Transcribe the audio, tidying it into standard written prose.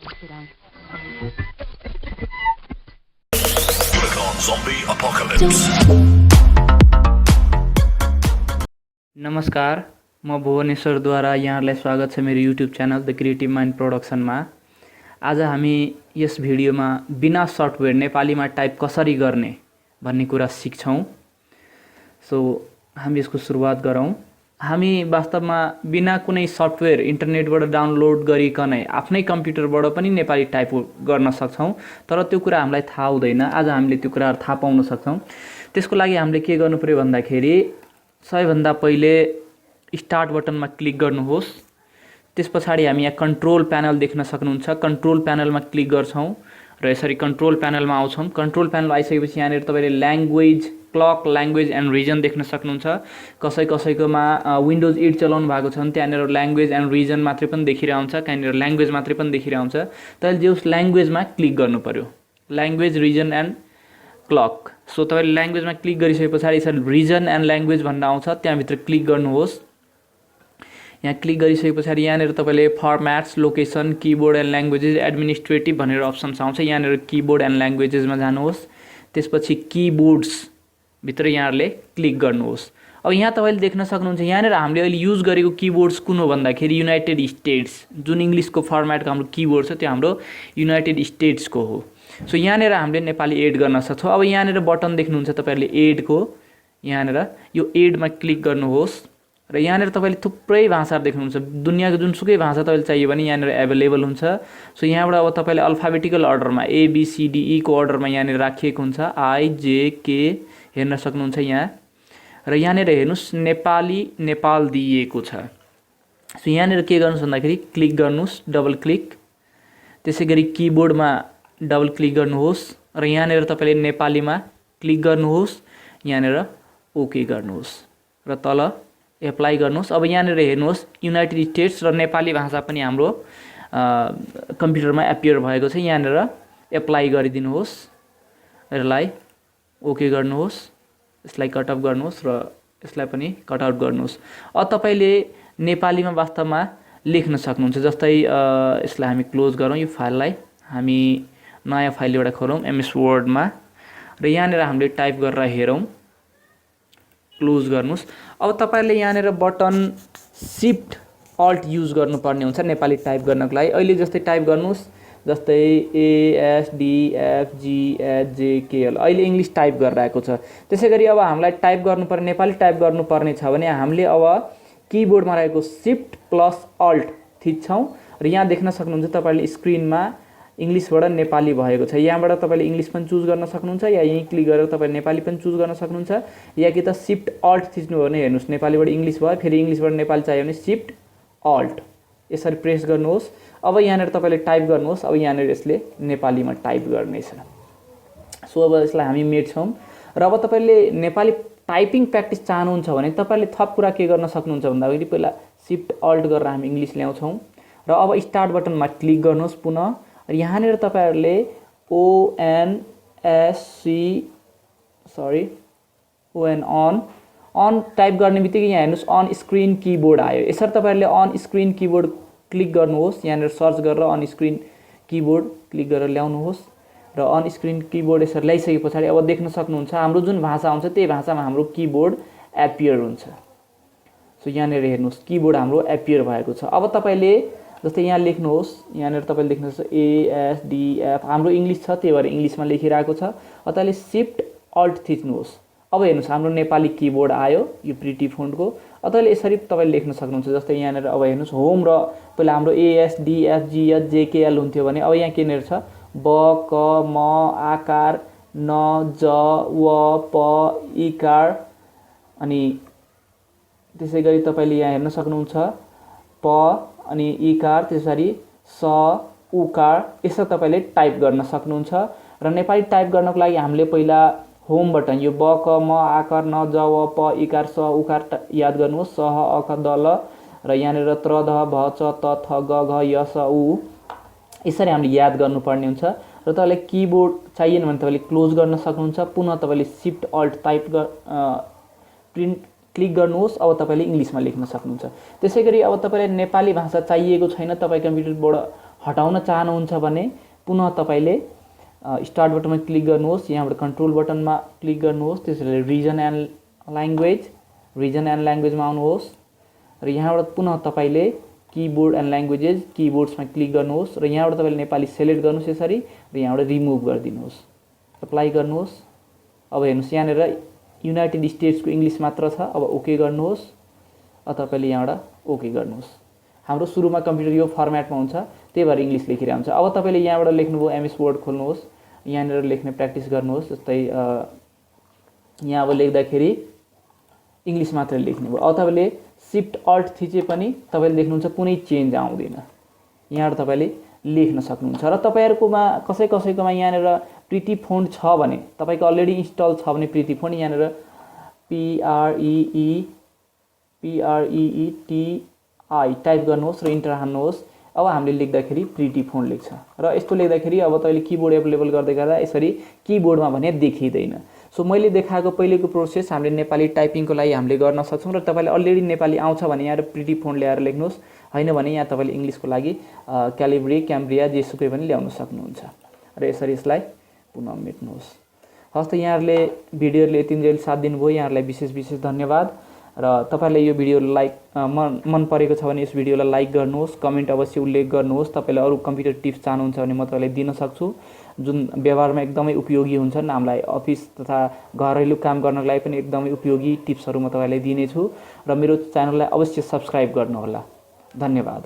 नमस्कार, म भुवनेश्वरद्वारा यहाँलाई स्वागत छ मेरो YouTube channel the creative mind प्रोडक्सनमा। आज हामी यस भिडियोमा बिना सफ्टवेयर नेपालीमा टाइप कसरी गर्ने भन्ने कुरा सिक्छौं। सो हामी यसको सुरुवात गरौँ। हामी वास्तवमा बिना कुनै सफ्टवेयर इन्टरनेटबाट डाउनलोड गरिकनै आफ्नै कम्प्युटरबाट पनि नेपाली टाइप गर्न सक्छौं, तर त्यो कुरा हामीलाई थाहा हुँदैन। आज हामीले त्यो कुराहरु थाहा पाउन सक्छौं। त्यसको लागि हामीले के गर्नु पर्यो भन्दाखेरि सबैभन्दा पहिले स्टार्ट बटनमा क्लिक गर्नुहोस्। त्यसपछाडि हामी यहाँ कन्ट्रोल प्यानल देख्न सक्नुहुन्छ। कन्ट्रोल प्यानलमा क्लिक गर्छौं र यसरी कन्ट्रोल प्यानलमा आउँछौं। कन्ट्रोल प्यानल आइसकेपछि यहाँनिर तपाईले language, clock, language and region देख्न सक्नुहुन्छ। कसैकसैकोमा विन्डोज 8 चलाउनु भएको छ भने त्यहाँनिर ल्याङ्ग्वेज एन्ड रिजन मात्रै पनि देखिरहन्छ, कहाँनिर ल्याङ्ग्वेज मात्रै पनि देखिरहन्छ। तपाईले जे उस ल्याङ्ग्वेजमा क्लिक गर्नु पर्यो, language, region and clock. So तपाईले ल्याङ्ग्वेजमा क्लिक गरिसकेपछि यसरी रिजन एन्ड ल्याङ्ग्वेज भन्ने आउँछ, त्यहाँभित्र क्लिक गर्नुहोस्। यहाँ क्लिक गरिसकेपछि यहाँनिर तपाईले formats, location, keyboard and languages, administrative भनेर अप्सन्स आउँछ। यहाँनिर कीबोर्ड एन्ड ल्याङ्ग्वेजेसमा जानुहोस्। त्यसपछि कीबोर्ड्स भित्र यहाँहरुले क्लिक गर्नुहोस्। अब यहाँ तपाईले देख्न सक्नुहुन्छ यहाँनिर हामीले अहिले युज गरेको कीबोर्ड्स कुन हो भन्दाखेरि युनाइटेड स्टेट्स, जुन इंग्लिशको फर्म्याटको हाम्रो कीबोर्ड छ त्यो हाम्रो युनाइटेड स्टेट्सको हो। सो यहाँनिर हामीले नेपाली एड गर्न सक्छौं। अब यहाँनिर बटन देख्नुहुन्छ तपाईहरुले एडको, यहाँनिर यो एडमा क्लिक गर्नुहोस् र यहाँनिर तपाईले थुप्रै भाषाहरु देख्नुहुन्छ। दुनियाको जुनसुकै भाषा तपाईले चाहियो भने यहाँनिर अवेलेबल हुन्छ। सो यहाँबाट अब तपाईले अल्फाबेटिकल अर्डरमा A B C D E को अर्डरमा यहाँनिर राखिएको हुन्छ। आई जे के हेर्न सक्नुहुन्छ यहाँ, र यहाँनिर हेर्नुस् नेपाली नेपाल दिएको छ। सो यहाँनिर के गर्नुस् भन्दाखेरि क्लिक गर्नुस्, डबल क्लिक। त्यसैगरी कीबोर्डमा डबल क्लिक गर्नुहोस् र यहाँनिर तपाईले नेपालीमा क्लिक गर्नुहोस्, यहाँनिर ओके गर्नुहोस् र तल एप्लाई गर्नुहोस्। अब यहाँनिर हेर्नुहोस् युनाइटेड स्टेट्स र नेपाली भाषा पनि हाम्रो कम्प्युटरमा एपियर भएको छ। यहाँनिर एप्लाई गरिदिनुहोस्, यसलाई ओके गर्नुहोस्, यसलाई कट अफ गर्नुहोस् र यसलाई पनि कट आउट गर्नुहोस्। अब तपाईले नेपालीमा वास्तवमा लेख्न सक्नुहुन्छ। जस्तै यसलाई हामी क्लोज गरौँ, यो फाइललाई हामी नयाँ फाइल एउटा खोलौँ एमएस वर्डमा र यहाँनिर हामीले टाइप गरेर हेरौँ, क्लोज गर्नुस्। अब तपाईले यहाँनिर बटन शिफ्ट अल्ट युज गर्नुपर्ने हुन्छ नेपाली टाइप गर्नको लागि। अहिले जस्तै टाइप गर्नुस्, जस्तै ASDFGHJKL अहिले इंग्लिश टाइप गरिरहेको छ। त्यसैगरी अब हामीलाई टाइप गर्नुपर्ने, नेपाली टाइप गर्नुपर्ने छ भने हामीले अब कीबोर्डमा रहेको शिफ्ट प्लस अल्ट थिच्छौं र यहाँ देख्न सक्नुहुन्छ तपाईले स्क्रिनमा इंग्लिशबाट नेपाली भएको छ। यहाँबाट तपाईले इंग्लिश पनि चुज गर्न सक्नुहुन्छ या यही क्लिक गरेर तपाईले नेपाली पनि चुज गर्न सक्नुहुन्छ, या कि त शिफ्ट अल्ट थिच्नु हो भने हेर्नुस् नेपालीबाट इंग्लिश भयो, फेरि इंग्लिशबाट नेपाली चाहियो भने शिफ्ट अल्ट यसरी प्रेस गर्नुहोस्। अब यहाँनिर तपाईले टाइप गर्नुहोस्। अब यहाँनिर यसले नेपालीमा टाइप गर्नेछ। सो अब यसलाई हामी मेट्छौं र अब तपाईले नेपाली टाइपिङ प्र्याक्टिस चाहनुहुन्छ भने तपाईले थप कुरा के गर्न सक्नुहुन्छ भन्दाखेरि पहिला शिफ्ट अल्ट गरेर हामी इंग्लिश ल्याउँछौं र अब स्टार्ट बटनमा क्लिक गर्नुहोस् पुनः। र यहाँनिर तपाईहरुले अन टाइप गर्ने बित्तिकै यहाँ हेर्नुस् अन स्क्रिन कीबोर्ड आयो। यसरी तपाईहरुले अन स्क्रिन कीबोर्ड क्लिक गर्नुहोस्। यहाँनिर सर्च गरेर अन स्क्रिन कीबोर्ड क्लिक गरेर ल्याउनुहोस् र अन स्क्रिन कीबोर्ड यसरी ल्याइसकेपछि अब देख्न सक्नुहुन्छ हाम्रो जुन भाषा आउँछ त्यही भाषामा हाम्रो कीबोर्ड एपियर हुन्छ। सो यहाँनिर हेर्नुस् कीबोर्ड हाम्रो एपियर भएको छ। अब तपाईले जस्तै यहाँ लेख्नुहोस्, यहाँनिर तपाईले देख्नुहुन्छ ASDF हाम्रो इंग्लिश छ त्यही भएर इंग्लिशमा लेखिरहेको छ। अब तपाईले शिफ्ट अल्ट थिच्नुहोस्। अब हेर्नुस् हाम्रो नेपाली कीबोर्ड आयो यो प्रिटी फोन्टको। अब तपाईले यसरी तपाईले लेख्न सक्नुहुन्छ। जस्तै यहाँनिर अब हेर्नुस् होम र पहिला हाम्रो ASDFGHJKL हुन्थ्यो भने अब यहाँ केनेर छ ब क म आकार न ज व प इकार अनि त्यसैगरी तपाईले यहाँ हेर्न सक्नुहुन्छ प अनि इकार, त्यसरी स उकार यसरी तपाईले टाइप गर्न सक्नुहुन्छ। र नेपाली टाइप गर्नको लागि हामीले पहिला होम बटन यो ब क म आकार न ज व प इकार स उकार याद गर्नुहोस्, स ह अ ख द ल र यहाँनिर त्र ध भ च त थ ग घ य स उ यसरी हामीले याद गर्नुपर्ने हुन्छ। र तपाईले कीबोर्ड चाहिएन भने तपाईले क्लोज गर्न सक्नुहुन्छ। पुनः तपाईले shift alt type print click गर्नुहोस्। अब तपाईले इंग्लिशमा लेख्न सक्नुहुन्छ। त्यसैगरी अब तपाईलाई नेपाली भाषा चाहिएको छैन, तपाई कम्प्युटरबाट हटाउन चाहनुहुन्छ भने पुनः तपाईले स्टार्ट बटनमा क्लिक गर्नुहोस्, यहाँबाट कन्ट्रोल बटनमा क्लिक गर्नुहोस्, त्यसैले रिजन एन्ड ल्याङ्ग्वेजमा आउनुहोस् र यहाँबाट पुनः तपाईले कीबोर्ड एन्ड ल्याङ्ग्वेजेस कीबोर्ड्समा क्लिक गर्नुहोस् र यहाँबाट तपाईले नेपाली सेलेक्ट गर्नुहोस् यसरी र यहाँबाट रिमुभ गरिदिनुहोस्, एप्लाई गर्नुहोस्। अब हेर्नुहोस् यहाँनिर युनाइटेड स्टेट्सको इङ्ग्लिस मात्र छ। अब ओके गर्नुहोस्, तपाईले यहाँबाट ओके गर्नुहोस्। हाम्रो सुरुमा कम्प्युटर यो फर्मेटमा हुन्छ, त्यही भएर इङ्ग्लिस लेखिरहेको हुन्छ। अब तपाईले यहाँबाट लेख्नुभयो एमएस वर्ड खोल्नुहोस्, यहाँनिर लेख्ने प्र्याक्टिस गर्नुहोस्। जस्तै यहाँ अब लेख्दाखेरि इङ्ग्लिस मात्रै लेख्ने भयो। अब तपाईले शिफ्ट अल्ट थिचे पनि तपाईले देख्नुहुन्छ कुनै चेन्ज आउँदैन, यहाँबाट तपाईले लेख्न सक्नुहुन्छ। र तपाईहरुकोमा कसैकोमा यहाँनिर प्रिटी फोन्ट छ भने, तपाईको अलरेडी इन्स्टल छ भने प्रिटी फोन्ट यहाँनिर PREETI टाइप गर्नुहोस् र इन्टर हान्नुहोस्। अब हामीले लेख्दाखेरि प्रिटी फोन्ट लेख्छ र यस्तो लेख्दाखेरि अब तपाईले कीबोर्ड एभेलेबल गर्दै गर्दा यसरी कीबोर्डमा भने देखिदैन। सो मैले देखाएको पहिलेको प्रोसेस हामीले नेपाली टाइपिङको लागि हामीले गर्न सक्छौं र तपाईले अलरेडी नेपाली आउँछ भने यहाँ प्रिटी फोन्ट ल्याएर लेख्नुहोस्, हैन भने यहाँ तपाईले इंग्लिशको लागि क्याम्ब्रिया जेसुकै पनि ल्याउन सक्नुहुन्छ र यसरी यसलाई पुनः मेट्नुहोस्। हस्त यहाँहरुले भिडियोले यतिन्जेल साथ दिनुभयो, यहाँहरुलाई विशेष धन्यवाद। र तपाईले यो भिडियो मन परेको छ भने यस भिडियोलाई लाइक गर्नुहोस्, कमेन्ट अवश्य उल्लेख गर्नुहोस्। तपाईले अरु कम्प्युटर टिप्स चाहनुहुन्छ भने म तपाईलाई दिन सक्छु जुन व्यवहारमा एकदमै उपयोगी हुन्छन्, हामीलाई अफिस तथा घरेलु काम गर्नको लागि पनि एकदमै उपयोगी टिप्सहरु म तपाईलाई दिनेछु र मेरो च्यानललाई अवश्य सब्स्क्राइब गर्नुहोला। धन्यवाद।